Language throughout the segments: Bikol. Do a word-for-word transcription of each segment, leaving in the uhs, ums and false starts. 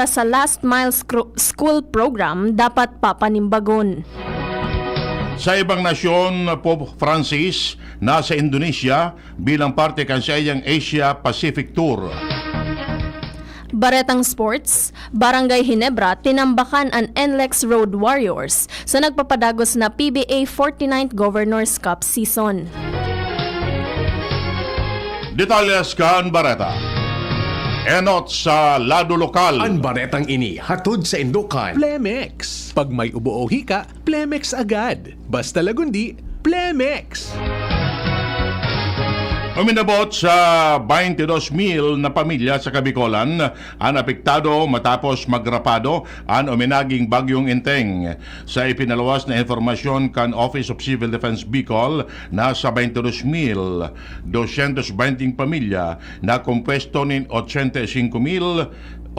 sa Last Mile Scro- School Program dapat papanimbagon. Sa ibang nasyon, Pope Francis nasa Indonesia bilang parte kan saiyang Asia-Pacific Tour. Baretang Sports, Barangay Ginebra, tinambakan an NLEX Road Warriors sa nagpapadagos na P B A forty-ninth Governor's Cup season. Detalles kan bareta. Enot sa lado lokal. An baretang ini hatod sa indokan Plemex. Pag may ubo o hika, Plemex agad. Basta Lagundi, Plemex! Uminabot sa twenty-two mil na pamilya sa Kabikolan an apektado matapos magrapado an uminaging Bagyong Enteng. Sa ipinaluwas na impormasyon kan Office of Civil Defense Bicol, nasa twenty-two mil dosyentos twenty pamilya na kompuesto nin ochenta y cinco mil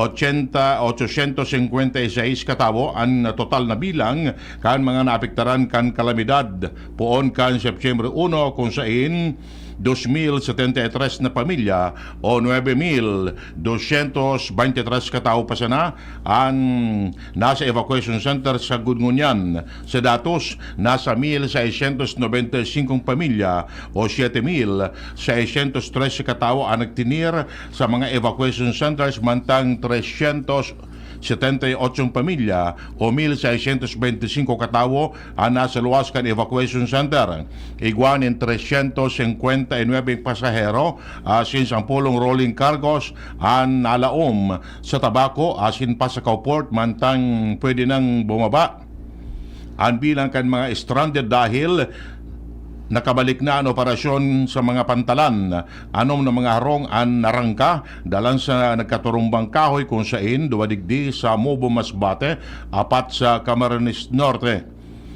ochenta, ochocientos cincuenta y seis katawo an total na bilang kan mga naapektaran kan kalamidad poon kan Setyembre uno, kun sain dos mil setenta y tres na pamilya o nuebe mil dosyentos bente tres katawo pa sana an nasa evacuation center sagkod ngunyan. Sa datos, nasa mil seiscientos noventa y cinco pamilya o siete mil seiscientos trese katawo an nagtinir sa mga evacuation centers, mantang tresyentos setenta y ocho pamilya o mil seiscientos bente y cinco katawo an nasa luwas kan evacuation center. Igwa nin tresyentos singkwenta y nuebe pasahero asin sampolong rolling cargos an nalaom sa Tabaco asin Pasacao Port, mantang pwede nang bumaba an bilang kan mga stranded dahil nakabalik na an operasyon sa mga pantalan. Anom na mga harong an narangka, dalan sa nagkaturumbang kahoy, kun sain duwa digdi sa Mobo Masbate, apat sa Camarines Norte.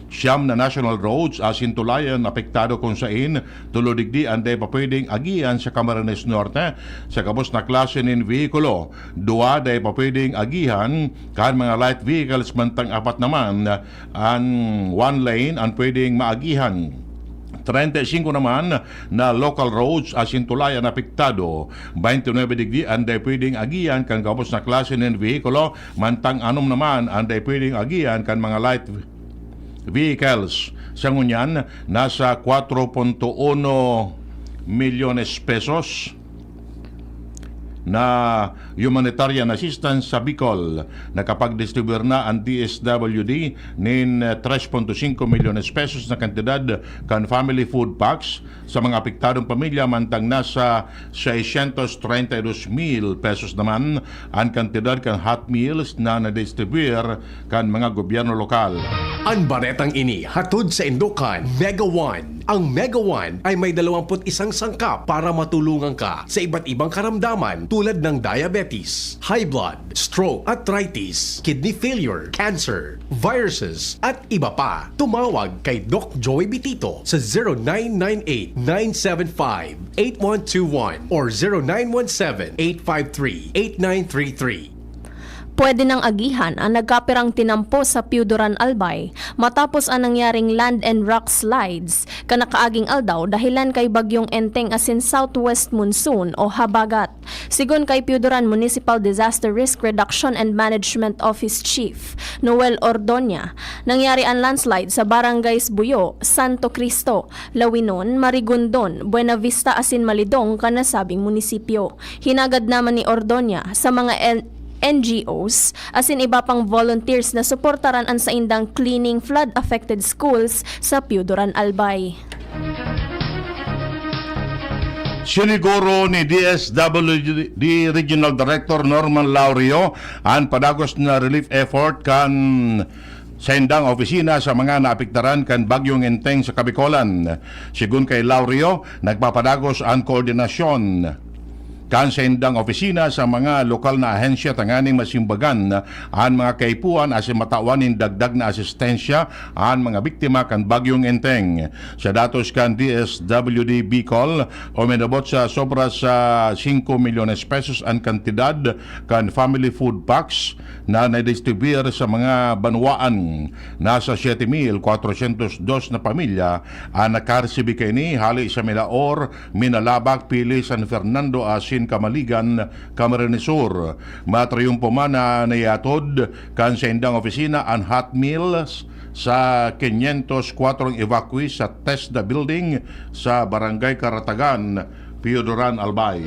Siyam na national roads asin tulay an apektado, kun sain tulo digdi an dai pa pwedeng agihan sa Camarines Norte sa gabos na klase nin vehikulo. Duwa dai pa pwedeng agihan kan mga light vehicles, mantang apat naman an one lane an pwedeng maagihan. Treinta y cinco naman na local roads asin tulay an apektado. Twenty-nine digdi an dai pwedeng agihan kan gabos na klase nin vehikulo, mantang anom naman an dai pwedeng agihan kan mga light vehicles. Sa ngunyan, nasa kwatro punto uno milyones pesos na humanitarian assistance sa Bicol. Nakapagdistribuyar na an D S W D nin, eh, tres punto singko milyones pesos na kantidad kan family food packs sa mga apektadong pamilya, mantang nasa seiscientos treinta y dos mil pesos naman an kantidad kan hot meals na nadistribuyar kan mga gobyerno lokal. An baretang ini hatod sa indokan Mega One. Ang Mega One ay may dalawampu't isang sangkap para matulungan ka sa iba't ibang karamdaman tulad ng diabetes, high blood, stroke, arthritis, kidney failure, cancer, viruses, at iba pa. Tumawag kay Doc Joy Bitito sa zero nine nine eight, nine seven five, eight one two one or zero nine one seven, eight five three, eight nine three three. Pwede nang agihan an nagkapirang tinampo sa Pioduran, Albay, matapos an nangyaring land and rock slides kan nakaaging aldaw dahelan kay Bagyong Enteng asin southwest monsoon o habagat. Sigon kay Pioduran Municipal Disaster Risk Reduction and Management Office Chief Noel Ordoña, nangyari an landslide sa barangays Buyo, Santo Cristo, Lawinon, Marigondon, Buenavista asin Malidong kan nasabing munisipyo. Hinagad naman ni Ordoña sa mga N-, N G Os asin iba pang volunteers na suportaran an saindang cleaning flood-affected schools sa Pioduran, Albay. Siniguro ni D S W D Regional Director Norman Laurio an padagos na relief effort kan saindang opisina sa mga naapektaran kan Bagyong Enteng sa Kabikolan. Sigon kay Laurio, nagpapadagos an koordinasyon kan saindang opisina sa mga lokal na ahensya tanganing masimbagan an mga kaipuhan asin matawan nin dagdag na asistensya an mga biktima kan Bagyong Enteng. Sa datos kan D S W D Bicol, uminabot sa sobra sa singko milyones pesos an kantidad kan family food packs na nadistribuir sa mga banwaan. Nasa siyete mil kwatrosyentos dos na pamilya an nakaresibi kaini hali sa Milaor, Minalabac, Pili, San Fernando asin Camaligan, Camarines Sur. Matriyumpo man na naihatod kan saindang opisina an hot meals sa quinientos cuatro evacuees sa TESDA Building sa Barangay Caratagan, Pio Duran, Albay.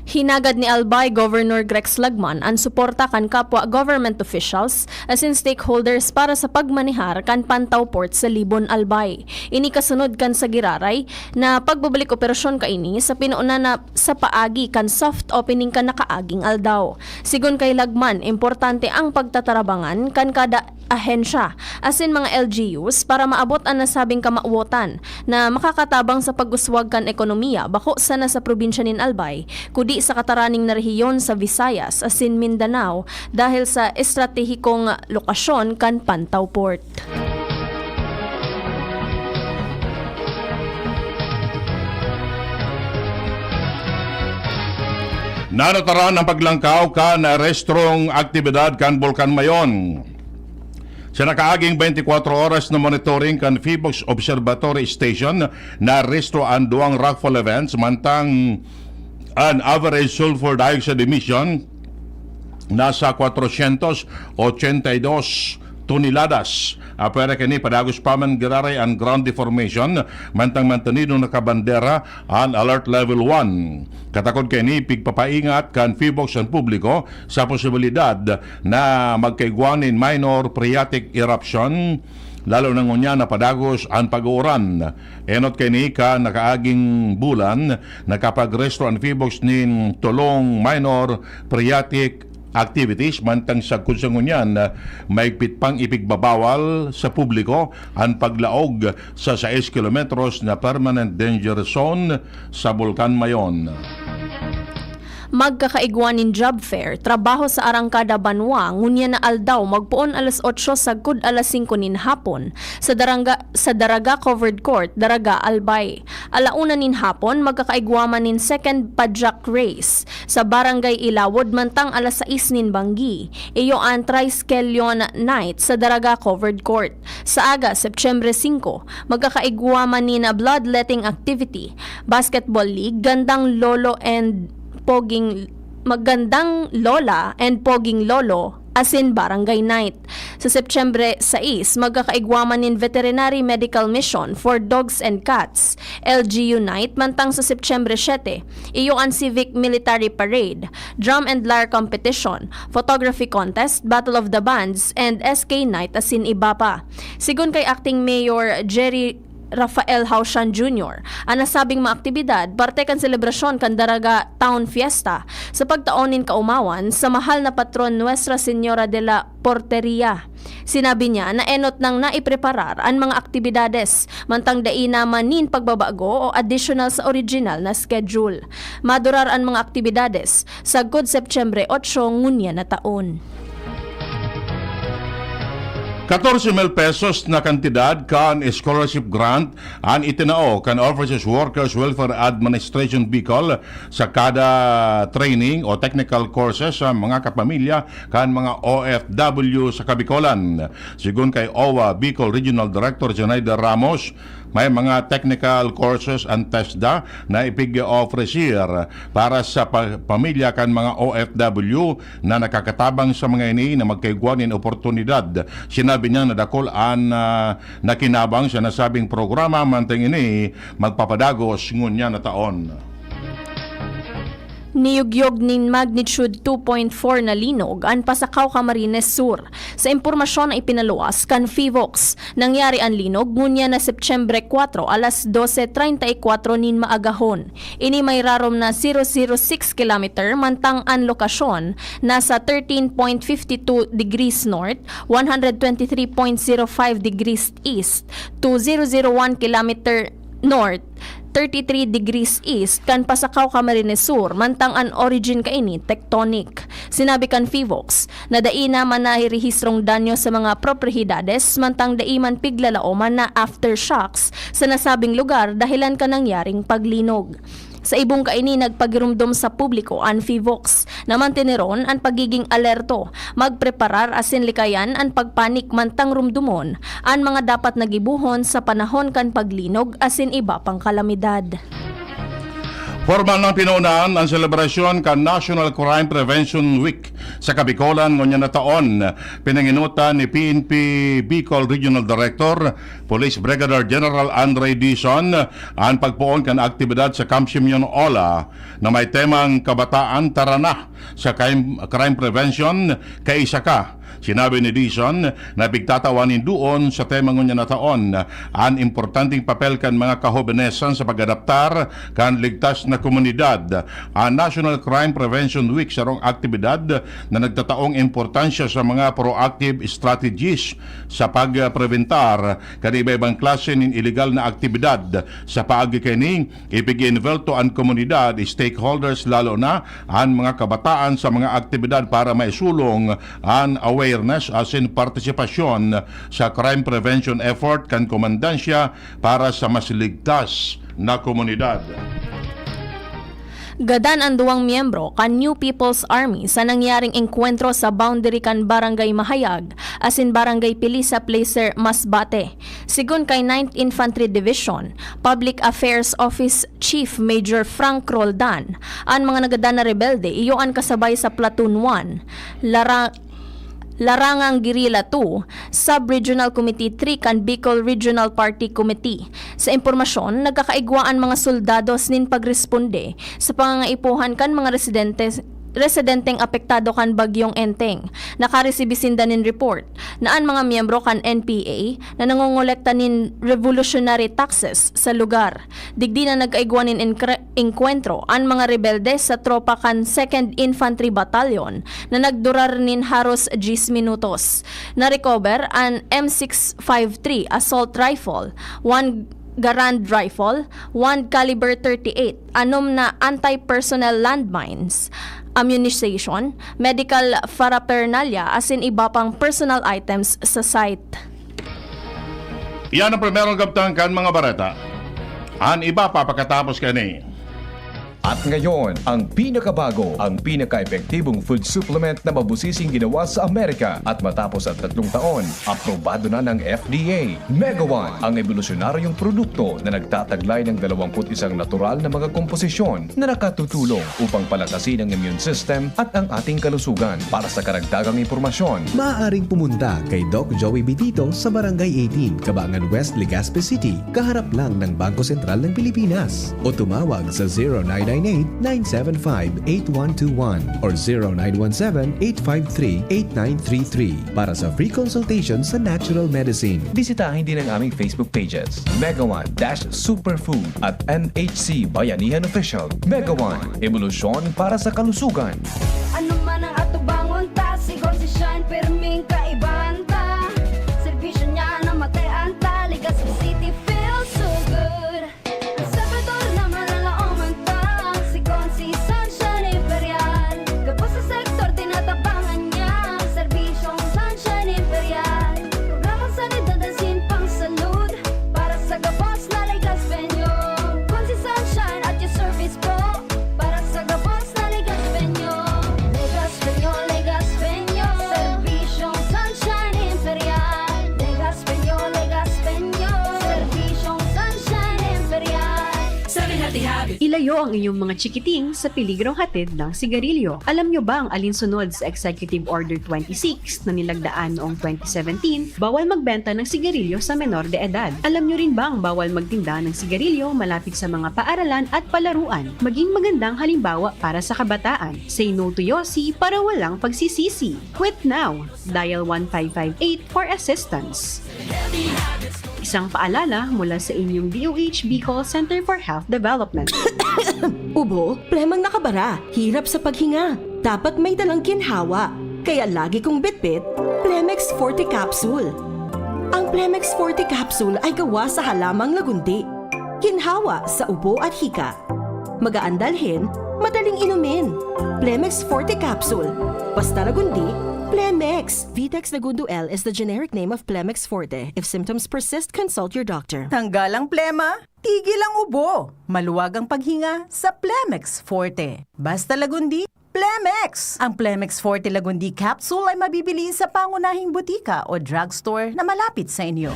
Hinagad ni Albay Governor Grex Lagman an suporta kan kapwa government officials asin stakeholders para sa pagmanehar kan Pantaw Port sa Libon, Albay. Ini kasunod kan sa giraray na pagbabalik operasyon kaini sa pinoona na sa paagi kan soft opening kan nakaaging aldaw. Sigon kay Lagman, importante ang pagtatarabangan kan kada ahensya asin mga L G Us para maabot an nasabing kamawotan na makakatabang sa pag-uswag kan ekonomiya bako sana sa probinsya nin Albay, kundi sa kataraning na rehiyon sa Visayas asin Mindanao dahil sa estratehikong lokasyon kan Pantaw Port. Nanataran ang paglangkaw kan restrong aktibidad kan Bulkan Mayon. Sa nakaaging twenty-four oras na monitoring kan PHIVOLCS Observatory Station, narehistro an duwang rockfall events, mantang an average sulfur dioxide emission nasa kwatrosyentos ochenta y dos toneladas. Apwera kaini, padagos pa man giraray an ground deformation, mantang mantenido nakabandera an Alert Level one. Katakod kaini, pigpapaingat kan PHIVOLCS an publiko sa posibilidad na magkaigwa nin minor phreatic eruption, lalo na ngunyan na padagos an pag-uuran. Enot kaini, kan nakaaging bulan, nakapagrehistro an PHIVOLCS nin tolong minor phreatic activities, mantang sagkod sa ngunyan, maigpit pang ipigbabawal sa publiko an paglaog sa sais kilometros na permanent danger zone sa Bulkan Mayon. Magkakaigwa nin job fair, trabaho sa Arangkada Banwa, ngunyan na aldaw, magpoon alas otso sagkod alas singko nin hapon, sa Darangga-, sa Daraga Covered Court, Daraga, Albay. Ala una nin hapon, magkakaigwa man nin second padjak race sa Barangay Ilawod mantang alas sais nin banggi. Iyo an Triskelion Night sa Daraga Covered Court. Sa aga, Setyembre singko, magkakaigwa man nin bloodletting activity, basketball league, gandang lolo and poging, magandang lola and poging lolo, asin barangay night. Sa Setyembre sais, magkakaigwa man nin veterinary medical mission for dogs and cats, L G U night, mantang sa Setyembre siyete, iyo an civic military parade, drum and lyre competition, photography contest, battle of the bands, and S K night, asin iba pa. Sigon kay Acting Mayor Jerry Rafael Hausian Junior, an nasabing mga aktibidad parte kan selebrasyon kan Daraga Town Fiesta sa pagtao nin kaomawan sa mahal na patron Nuestra Señora de la Porteria. Sinabi niya na enot nang naipreparar an mga aktibidades, mantang dai na man nin pagbabago o additional sa original na schedule. Madurar an mga aktibidades sagkod Setyembre otso ngunyan na taon. Katorse mil pesos na kantidad kan scholarship grant an itinao kan Overseas Workers Welfare Administration Bicol sa kada training o technical courses sa mga kapamilya kan mga O F W sa Kabikolan. Sigon kay owa Bicol Regional Director Zenaida Ramos, may mga technical courses an TESDA na ipig-ofrecer para sa pa-, pamilya kan mga O F W na nakakatabang sa mga ini na magkaigwa nin oportunidad. Sinabi niya na dakul an, ah, nakinabang sa nasabing programa, mantang ini magpapadagos ngunyan na taon. Niyugyog nin magnitude two point four na linog an Pasacao, Camarines Sur. Sa impormasyon na ipinaluwas kan PHIVOLCS, nangyari an linog ngunyan na Setyembre kwatro, alas dose treinta y cuatro nin maagahon. Ini may rarom na zero zero six kilometer, mantang an lokasyon nasa thirteen point fifty two degrees north, one hundred twenty three point zero five degrees east, to zero zero one kilometer north, thirty three degrees east kan Pasacao, Camarines Sur, mantang an origin kaini tectonic. Sinabi kan PHIVOLCS na dai na man narehistrong danyo sa mga propriedades, mantang dai man piglalaoman na aftershocks sa nasabing lugar dahilan kan nangyaring paglinog. Sa ibong kaini, nagpagiromdom sa publiko an PHIVOLCS na manteneron an pagiging alerto, magpreparar asin likayan an pagpanik mantang romdomon an mga dapat na gibohon sa panahon kan paglinog asin iba pang kalamidad. Pormal nang pinaunahan an selebrasyon kan National Crime Prevention Week sa Kabikolan ngunyan na taon. Pinanginutan ni P N P Bicol Regional Director, Police Brigadier General Andre Dizon, an pagpoon kan aktibidad sa Camp Simeon Ola na may temang Kabataan Tara Na sa Crime, Crime Prevention, Kaisa Ka. Sinabi ni Dizon na pigtatawan nin duon sa tema ngunyan na taon an importanteng papel kan mga kahobenesan sa pag-adaptar kan ligtas na komunidad. An National Crime Prevention Week sarong aktibidad na nagtataong importansya sa mga proactive strategies sa pagprebentar kan iba-ibang klase nin ilegal na aktibidad. Sa paagi kaini, ipig-involto an komunidad, stakeholders, lalo na an mga kabataan sa mga aktibidad para maisulong an awareness asin partisipasyon sa crime prevention effort kan komandansya para sa mas ligtas na komunidad. Gadan an duwang miyembro kan New People's Army sa nangyaring engkwentro sa boundary kan Barangay Mahayag asin Barangay Pilisa Placer, Masbate. Sigon kay Ninth Infantry Division Public Affairs Office Chief Major Frank Roldan, an mga nagadan na rebelde iyo an kasabay sa Platoon one, Lara-, Larangang Guerrilla two, Sub-Regional Committee three kan Bicol Regional Party Committee. Sa impormasyon, nagkakaigwa an mga soldados nin pagresponde sa pangangaipuhan kan mga residente, residenteng apektado kan Bagyong Enteng. Nakaresibi sinda nin report na an mga miyembro kan N P A na nangongolekta nin revolutionary taxes sa lugar. Digdi na nagkaigwa nin enkre-, engkwentro an mga rebelde sa tropa kan Second Infantry Battalion na nagdurar nin haros diyes minutos. Na-recover an M six five three assault rifle, one Garand rifle, one caliber thirty-eight, anom na anti-personnel landmines, ammunition, medical paraphernalia asin iba pang personal items sa site. Iyan ang primerong kabtang kan mga bareta. An iba pa pakatapos kani. At ngayon, ang pinakabago, ang pinaka-epektibong food supplement na mabusising ginawa sa Amerika at matapos ang tatlong taon, aprobado na ng F D A. Mega One, ang ebolusyonaryong produkto na nagtataglay ng dalawampu't isang natural na mga komposisyon na nakatutulong upang palakasin ang immune system at ang ating kalusugan. Para sa karagdagang impormasyon, maaaring pumunta kay Doc Joey Bitito sa Barangay eighteen, Cabangan West, Legazpi City, kaharap lang ng Bangko Sentral ng Pilipinas. O tumawag sa zero nine nine eight, nine seven five, eight one two one or zero nine one seven, eight five three, eight nine three three para sa free consultation sa natural medicine. Bisitahin din ang aming Facebook pages, Mega One dash Superfood at N H C Bayanihan Official. Mega One, ebolusyon para sa kalusugan. Ano man ang atubangon ta, si Gonzi Shine, pirming kaibahan ta. Serbisyo niya na matean ta, Legazpi City feels so good. Sa sektor na maralaoman ta, si Gonzi Sunshine Imperial. Gabos sa sektor, tinatabangan niya. Serbisyong Sunshine Imperial. Programang sanidad asin pangsalud para sa gabos na Legazpeño. Gonzi Sunshine at your service po. Para sa gabos na Legazpeño. Legazpeño, Legazpeño. Serbisyong Sunshine Imperial. Legazpeño, Legazpeño. Serbisyong Sunshine Imperial. Seven Healthy Habits. Ilayo ang inyong mga chikiting sa peligrong hatid ng sigarilyo. Alam nyo bang alinsunod sa Executive Order twenty-six na nilagdaan noong twenty seventeen, bawal magbenta ng sigarilyo sa menor de edad? Alam nyo rin bang bawal magtinda ng sigarilyo malapit sa mga paaralan at palaruan? Maging magandang halimbawa para sa kabataan. Say no to Yossi para walang pagsisisi. Quit now! Dial one five five eight for assistance. Isang paalala mula sa inyong D O H Bicol Center for Health Development. Ubo, plemang nakabara, hirap sa paghinga. Dapat may dalang ginhawa. Kaya lagi kong bitbit, Plemex Forte Capsule. Ang Plemex Forte Capsule ay gawa sa halamang lagundi. Ginhawa sa ubo at hika. Magaan dalhin, madaling inumin. Plemex Forte Capsule. Basta Lagundi, Plemex. Vitex Lagundo L is the generic name of Plemex Forte. If symptoms persist, consult your doctor. Tanggal ang plema, tigil ang ubo. Maluwag ang paghinga sa Plemex Forte. Basta Lagundi, Plemex! Ang Plemex Forte Lagundi Capsule ay mabibili sa pangunahing butika o drugstore na malapit sa inyo.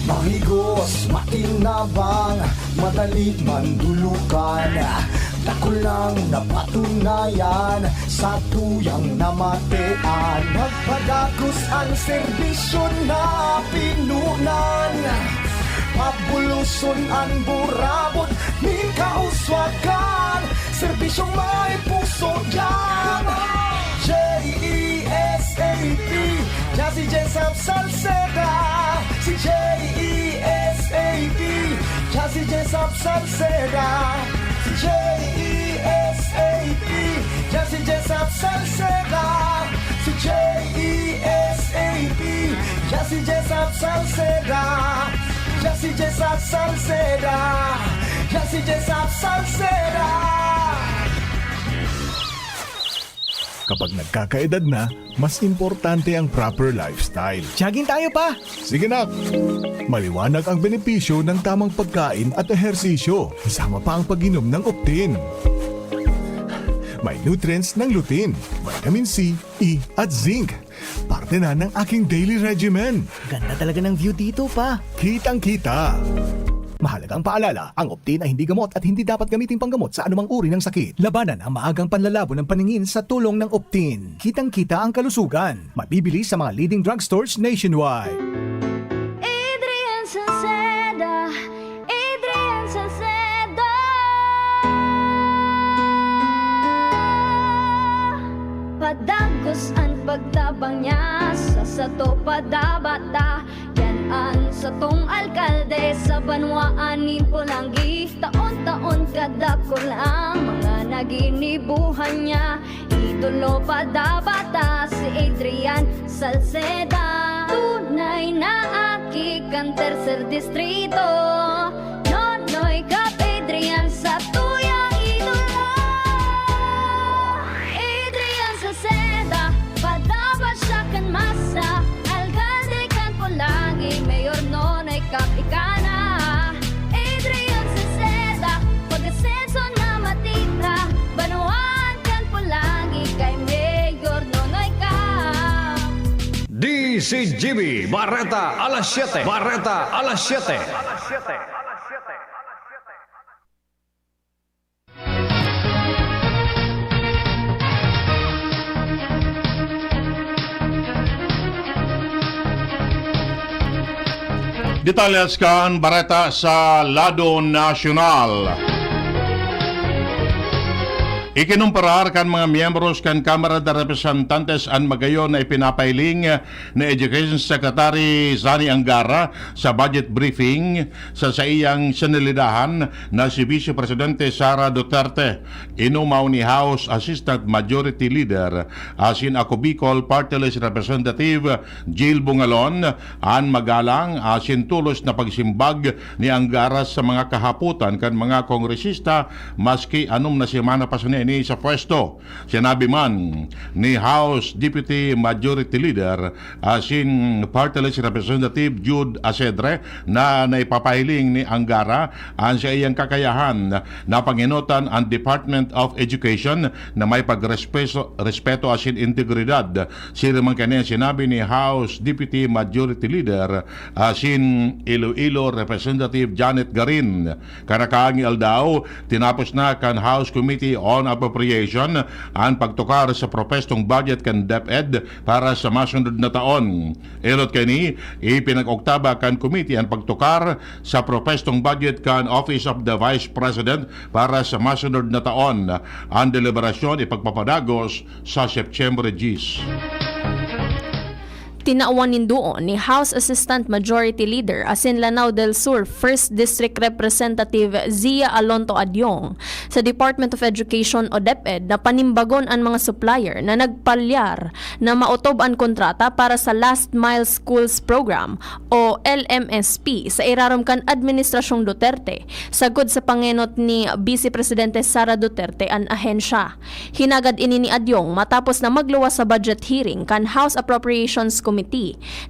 Mahigos, matinabang, madali mandulukan. Dakul nang napatunayan sa tuyang namatean. Magpadagos an serbisyo na pinunan. Pabuloson an burabot nin kauswagan. Serbisyong may puso diyan. J E S A P, diyan si Jesap Salceda. Si J E S A P, diyan si Jesap Salceda. Si J E S A P, diyan si Jesap Salceda. Si J E S A P, diyan si Jesap Salceda. Diyan si Jesap Salceda. Diyan si Jesap Salceda. Kapag nagkakaedad na, mas importante ang proper lifestyle. Jogging tayo, pa! Sige, nak! Maliwanag ang benepisyo ng tamang pagkain at ehersisyo, kasama pa ang pag-inom ng Optin. May nutrients ng lutein, vitamin C, E, at zinc. Parte na ng aking daily regimen. Ganda talaga ng view dito, pa. Kitang-kita. Mahalagang paalala, ang Optin ay hindi gamot at hindi dapat gamitin panggamot sa anumang uri ng sakit. Labanan ang maagang panlalabo ng paningin sa tulong ng Optin. Kitang-kita ang kalusugan. Mabibili sa mga leading drugstores nationwide. Adrian Salceda, Adrian Salceda. Padagos an pagtabang niya sa sato padabata. Yan an satong alkalde sa banwaan nin Polangui. Taon-taon kadakul ang mga naginibuhan niya. Idolo padabata si Adrian Salceda. Tunay na aki kan Tercer Distrito. Nonoy Kap Adrian sa tuyang idolo. Adrian Salceda, padabata siya kan masa. Alkalde kan Polangui, Mayor Nonoy Kap ika na. Adrian Salceda, pag-asenso na matira. Banwaan kan Polangui kay Mayor Nonoy Kap. D C G B, Bareta alas siete. Bareta alas siete. Detalyes kan bareta sa lado nasyonal. Ikinumparar kan mga miyembros kan Kamara de Representantes an magayon na ipinapahiling ni Education Secretary Zani Angara sa budget briefing sa saiyang sinalidahan na si Vice Presidente Sara Duterte, inumaw ni House Assistant Majority Leader asin Ako Bicol Party List Representative Jill Bungalon an magalang asin tolos na pagsimbag ni Angara sa mga kahapotan kan mga kongresista, maski anom na semana pa sana ini sa pwesto. Sinabi man ni House Deputy Majority Leader asin Party List Representative Jude Asedre na naipapahiling ni Angara an saiyang kakayahan na pangenotan an Department of Education na may pagrespeso-, respeto asin integridad. Siring man kani an sinabi ni House Deputy Majority Leader asin Iloilo Representative Janet Garin. Karakaang aldaw, tinapos na kan House Committee on Appropriation an pagtukar sa propestong budget kan DepEd para sa masunod na taon. Enot kaini, ipinag-oktaba kan committee an pagtukar sa propestong budget kan Office of the Vice President para sa masunod na taon. An deliberasyon ipagpapadagos sa Setyembre diyes. Tinawan nin duon ni House Assistant Majority Leader asin Lanao del Sur First District Representative Zia Alonto Adyong sa Department of Education o DepEd na panimbagon an mga supplier na nagpalyar na maotob an kontrata para sa Last Mile Schools Program o L M S P sa irarom kan Administrasyong Duterte, sagkod sa pangenot ni Vice Presidente Sara Duterte an ahensya. Hinagad ini ni Adyong matapos na magluwas sa budget hearing kan House Appropriations Committee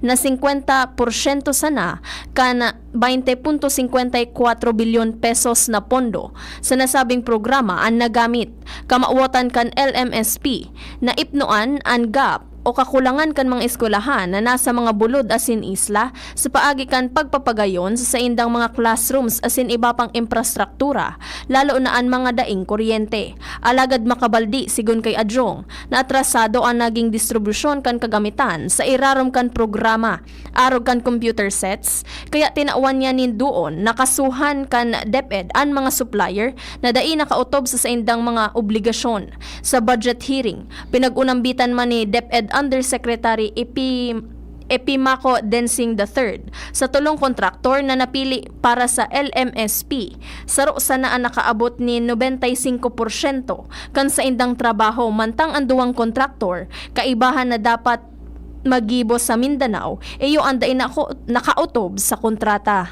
na singkwenta porsyento sana kan baynte punto singkwenta y kwatro bilyon pesos na pondo sa nasabing programa an nagamit. Kamawotan kan L M S P, naipnoan an gap o kakulangan kan mga eskwelahan na nasa mga bulod asin isla sa paagi kan pagpapagayon sa saindang mga classrooms asin iba pang imprastruktura, lalo na an mga daing kuryente. Alagad makabaldi, sigon kay Adjong, na atrasado an naging distribusyon kan kagamitan sa irarom kan programa arog kan computer sets, kaya tinawan niya nin duon na kasuhan kan DepEd an mga supplier na dai nakaotob sa saindang mga obligasyon. Sa budget hearing, pinag-unambitan man ni DepEd Undersecretary Epi-, Epimaco Densing the third sa tolong kontraktor na napili para sa L M S P. Saro sana an nakaabot ni nobenta y singko porsyento kan saindang trabaho, mantang an duwang kontraktor kaibahan na dapat magibo sa Mindanao, iyo an dai nako-, nakaotob sa kontrata.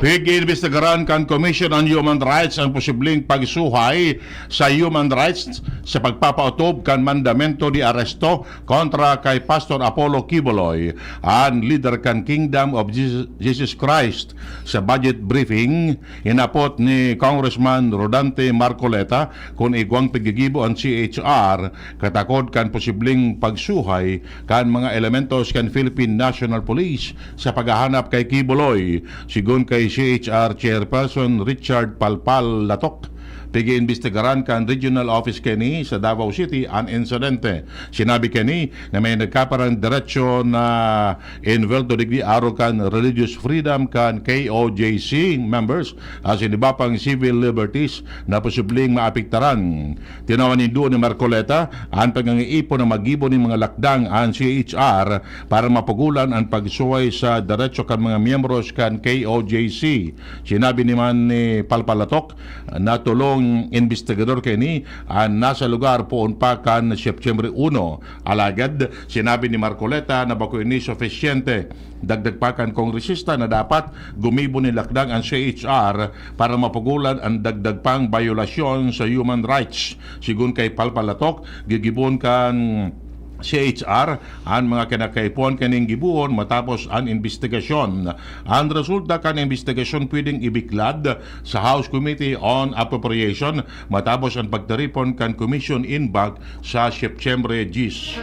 Pig-iimbestigaran kan Commission on Human Rights ang posibleng pagsuhay sa human rights sa pagpapaotob kan mandamento de aresto kontra kay Pastor Apollo Quiboloy, an lider kan Kingdom of Jesus, Jesus Christ. Sa budget briefing, hinapot ni Congressman Rodante Marcoleta kun igwang piggigibo an C H R katakod kan posibleng pagsuhay kan mga elementos kan Philippine National Police sa paghahanap kay Quiboloy. Sigon kay C H R Chairperson Richard Palpal Latok, pig-iimbestigaran kan Regional Office kaini sa Davao City an insidente. Sinabi kaini na may nagkaparang diretsyo na inwelto digdi arog kan religious freedom kan K O J C members asin iba pang civil liberties na posibleng maapektaran. Tinawan nin duon ni Marcoleta an pagngangaipo na magibo nin mga lakdang an C H R para mapugolan an pagsuhay sa diretsyo kan mga miyembros kan K O J C. Sinabi naman ni Palpalatok na tolong imbestigador kaini an nasa lugar poon pa kan Setyembre uno. Alagad, sinabi ni Marcoleta na bako ini sufisyente. Dagdag pa kan kongresista na dapat gumibo nin lakdang an C H R para mapugolan an dagdag pang bayolasyon sa human rights. Sigon kay Palpalatok, gigibon kan C H R an mga kinakaipuhan kaning gibohon matapos an imbestigasyon. An resulta kan imbestigasyon pwedeng ibiklad sa House Committee on Appropriation matapos an pagtiripon kan Commission in Bank sa Setyembre diyes.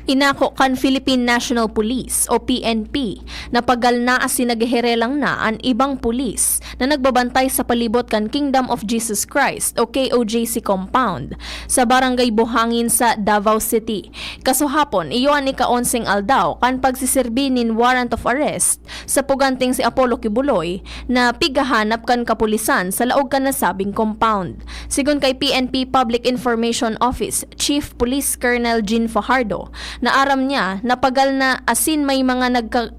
Inako kan Philippine National Police o P N P na pagal na asin nagheherelang na an ibang pulis na nagbabantay sa palibot kan Kingdom of Jesus Christ o K O J C compound sa Barangay Buhangin sa Davao City. Kasuhapon, iyo an ika-onseng aldaw kan pagsiserbi nin warrant of arrest sa puganteng si Apollo Kibuloy na pighahanap kan kapulisan sa laog kan nasabing compound. Sigon kay P N P Public Information Office Chief Police Colonel Jean Fajardo, naaram niya na pagal na asin may mga nagka-,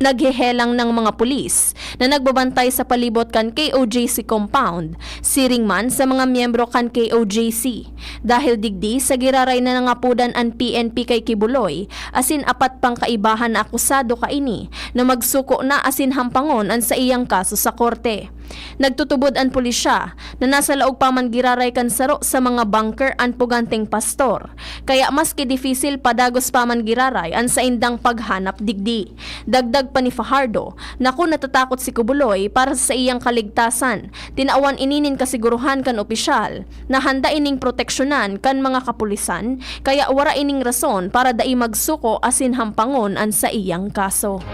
naghehelang ng mga pulis na nagbabantay sa palibot kan K O J C compound, siring man sa mga miyembro kan K O J C. Dahil digdi, sa giraray na nangapodan an P N P kay Kibuloy, asin apat pang kaibahan na akusado kaini na magsuko na asin hampangon an saiyang kaso sa korte. Nagtutubod an pulisya na nasa laog pa man giraray kan saro sa mga bunker an puganteng pastor, kaya maski difisil, padagos pa man giraray an saindang paghanap digdi. Dagdag pa ni Fajardo na kun natatakot si Kibuloy para sa saiyang kaligtasan, tinawan ini nin kasiguruhan kan opisyal na handa ining proteksyonan kan mga kapulisan, kaya wara ining rason para dai magsuko asin hampangon an saiyang kaso.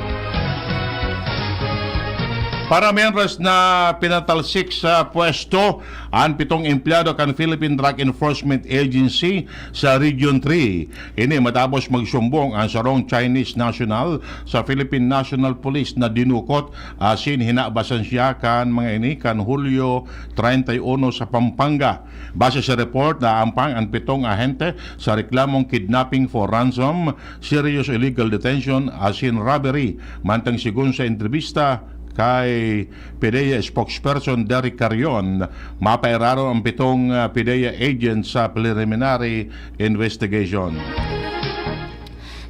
Para miyembros na pinatalsik sa pwesto an pitong empleyado kan Philippine Drug Enforcement Agency sa Region three. Ini matapos magsumbong an sarong Chinese national sa Philippine National Police na dinukot asin hinabasan siya kan mga ini kan Hulyo treinta y uno sa Pampanga. Base sa report, naampang an pitong ahente sa reklamong kidnapping for ransom, serious illegal detention asin robbery. Mantang sigon sa entrevista kay PDEA spokesperson Derek Carrion, mapairarom ang pitong, ah, PDEA agent sa preliminary investigation.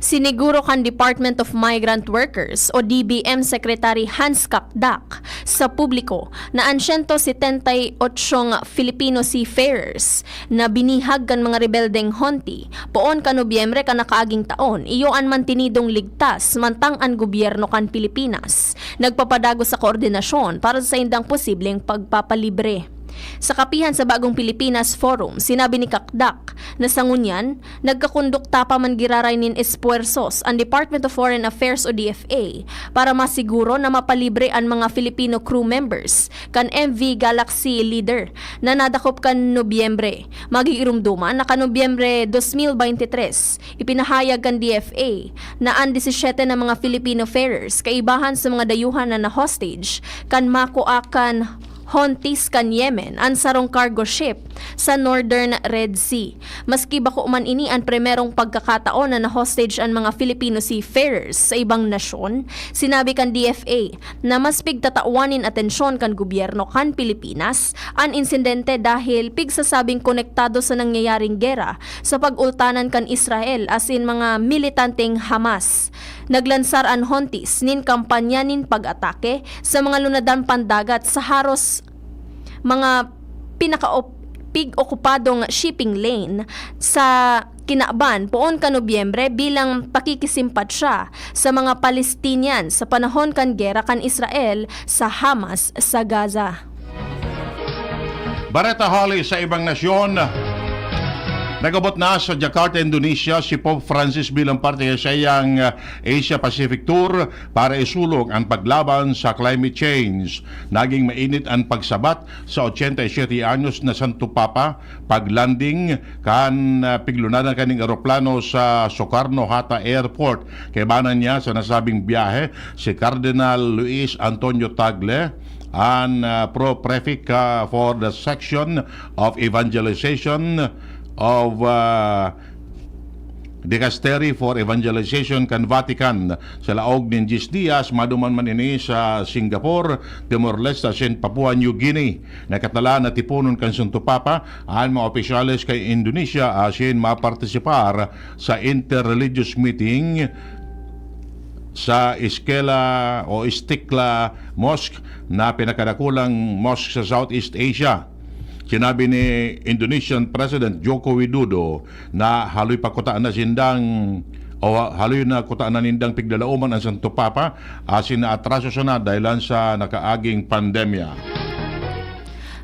Siniguro kan Department of Migrant Workers o D B M Secretary Hans Kakdak sa publiko na an siyento setenta y ocho Filipino seafarers na binihag kan mga rebeldeng Houthi poon kan Nobyembre kan nakaaging taon, iyo an mantinidong ligtas, mantang an gobyerno kan Pilipinas nagpapadagos sa koordinasyon para sa saindang posibleng pagpapalibre. Sa kapihan sa Bagong Pilipinas Forum, sinabi ni Kakdak na sa ngunyan, nagkakondukta pa man giraray nin espuwersos an Department of Foreign Affairs o D F A para masiguro na mapalibre an mga Filipino crew members kan M V Galaxy Leader na nadakop kan Nobyembre. Magigirumduman na kan Nobyembre dos mil bente tres, ipinahayag kan D F A na an disisiyete na mga Filipino farers kaibahan sa mga dayuhan na na-hostage kan makua kan Houthis kan Yemen an sarong cargo ship sa Northern Red Sea. Maski bako man ini an primerong pagkakataon na na-hostage an mga Filipino seafarers sa ibang nasyon, sinabi kan D F A na mas pigtatawan nin atensyon kan gobyerno kan Pilipinas an insidente dahil pigsasabing konektado sa nangyayaring gera sa pag-ultanan kan Israel asin mga militanteng Hamas. Naglansar an Houthis nin kampanya nin pag-atake sa mga lunadan pandagat sa haros mga pinakaop-, pig-okupadong shipping lane sa kinaban poon kan Nobyembre bilang pakikisimpatsiya sa mga Palestinian sa panahon kan gera kan Israel sa Hamas sa Gaza. Bareta hali sa ibang nasyon. Nagabot na sa Jakarta, Indonesia si Pope Francis bilang parte sa iyang Asia-Pacific Tour para isulong ang paglaban sa climate change. Naging mainit ang pagsabat sa ochenta y siete anyos na Santo Papa pag-landing kan ah, piglunadan kaning eroplano sa Sukarno-Hatta Airport. Kaibanan niya sa nasabing biyahe si Cardinal Luis Antonio Tagle, an ah, Pro Prefect ah, for the Section of Evangelization of ah, Dicastery for Evangelization kan Vatican. Sa laog nin diyes diyas, maduman man ini sa Singapore, Timor-Leste asin Papua New Guinea. Nakatala na tiponon kan Santo Papa an mga opisyales kan Indonesia asin mapartisipar sa inter-religious meeting sa Iskela o Istikla Mosque na pinakadakulang mosque sa Southeast Asia. Sinabi ni Indonesian President Joko Widodo na haloy pa kuta na sindang o haloy na kuta na nindang pigdalaoman ang Santo Papa asin naatraso sana dahilan sa nakaaging pandemya.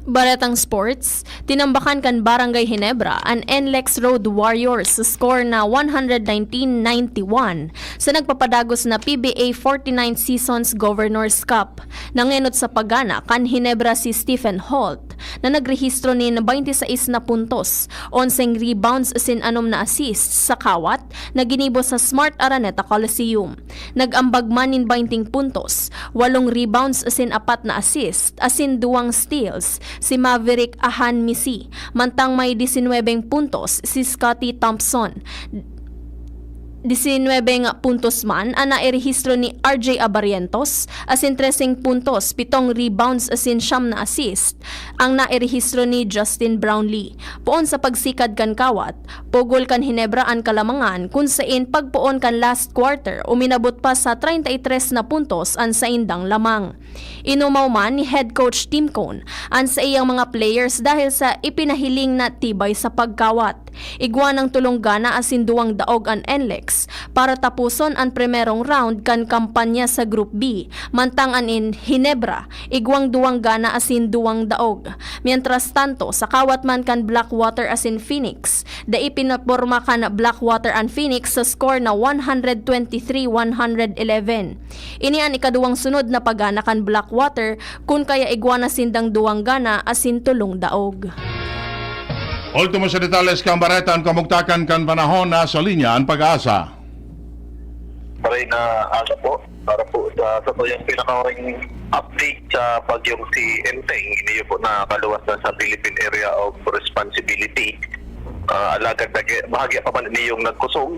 Baretang sports, tinambakan kan Barangay Ginebra an NLEX Road Warriors sa score na one hundred nineteen ninety-one sa nagpapadagos na P B A forty-ninth Seasons Governor's Cup. Nangenot sa pagana kan Ginebra si Stephen Holt na nagrehistro nin twenty-six na puntos, onseng rebounds asin anom na assists sa kawat na ginibo sa Smart Araneta Coliseum. Nag-ambag man nin twenty puntos, walong rebounds asin apat na assist asin duwang steals si Maverick Ahan Misi, mantang may disinwebeng puntos si Scottie Thompson. Disinwebeng puntos man an nairehistro ni R J Abarientos, asin treseng puntos, pitong rebounds asin siyam na assist ang nairehistro ni Justin Brownlee. Poon sa pagsikad kan kawat, pugol kan Ginebra an kalamangan, kun sain pagpoon kan last quarter, uminabot pa sa treinta y tres na puntos an saindang lamang. Inumaw man ni Head Coach Tim Cone an saiyang mga players dahil sa ipinahiling na tibay sa pagkawat. Igwa nang tolong gana asin duwang daog an NLEX para taposon an primerong round kan kampanya sa Group B, mantang an in Ginebra, igwang duwang gana asin duwang daog. Mientras tanto, sa kawat man kan Blackwater asin Phoenix, dai pinaporma kan Blackwater an Phoenix sa score na one hundred twenty-three one hundred eleven. Ini an ikaduwang sunod na pagana kan Blackwater, kun kaya igwa na sindang duwang gana asin tolong daog. Ultimo sa detalles kan bareta, an kamugtakan kan panahon. Nasa linya an Pag-asa. Maray na aga po para po sa satuyang pinakahuring update sa bagyong si Enteng. Ini po na kaluwas na sa Philippine Area of Responsibility. Ah, alagad nag- bahagya pa man ini yung nagkusog.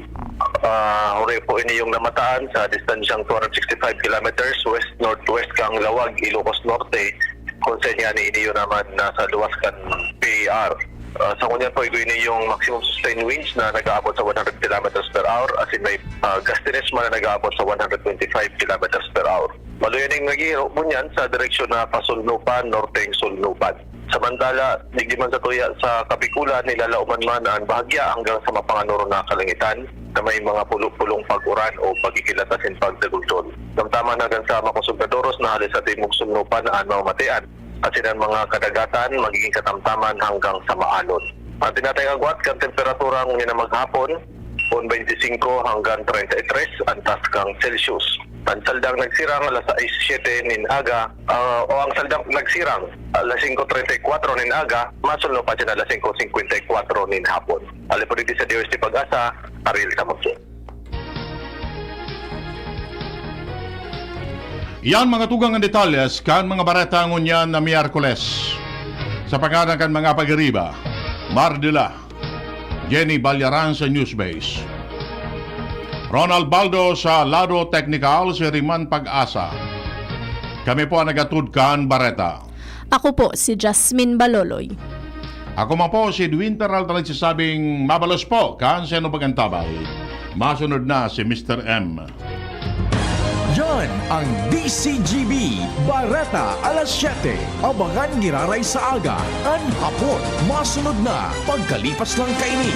Ah, huri po ini yung namataan sa distansyang two hundred sixty-five kilometers west-northwest kang Laoag, Ilocos Norte, kung sa niya ni ini yun naman nasa luwas kan P A R. Ah, sa ngunyan po, igwa ini yung maximum sustained winds na nag-aabot sa one hundred kilometers per hour, as in may, ah, gustiness man na nag-aabot sa one hundred twenty-five kilometers per hour. Maluya ning naghihiro ngunyan sa direksyon na pasulnupan, norteng sulnupan. Samantala, digdi man sa tuya sa Kabikulan, nilalaoman man an bahagya hanggang sa mapanganoro na kalangitan na may mga pulo-pulong pag-uran o pagkikilat asin pagdagultol. Tamtaman hanggang sa makusog na doros na hali sa timog sulnupan an mamamatean, asin an mga kadagatan magiging katamtaman hanggang sa maalon. An tinatayang agwat kan temperatura ngunyan na maghapon, pon twenty-five hanggang treinta y tres an taas kan Celsius. An saldang nagsirang alas sais siyete nin aga, ah, o ang saldang nagsirang alas singko treinta y kuwatro nin aga, masulno pa siya alas singko singkwenta y kuwatro nin hapon. Hali po digdi sa D O S T Pag-asa, Ariel Samudio. Yan, mga tugang, ang detalles kan mga bareta ngunyan na Miyerkules. Sa pangalan kan mga pag-iriba, Mardila, Jenny Balyaran sa Newsbase, Ronald Baldo sa lado teknikal, si Riman Pag-asa. Kami po ang nag-atod kan bareta. Ako po si Jasmine Baloloy. Ako man po si Edwin Peralta, nagsasabing mabalos po kan saindong pag-antabay. Masunod na si Mister M. Yan ang D C G B, Bareta alas siyete. Abangan giraray sa aga, an hapon. Masunod na, pagkalipas lang kaini.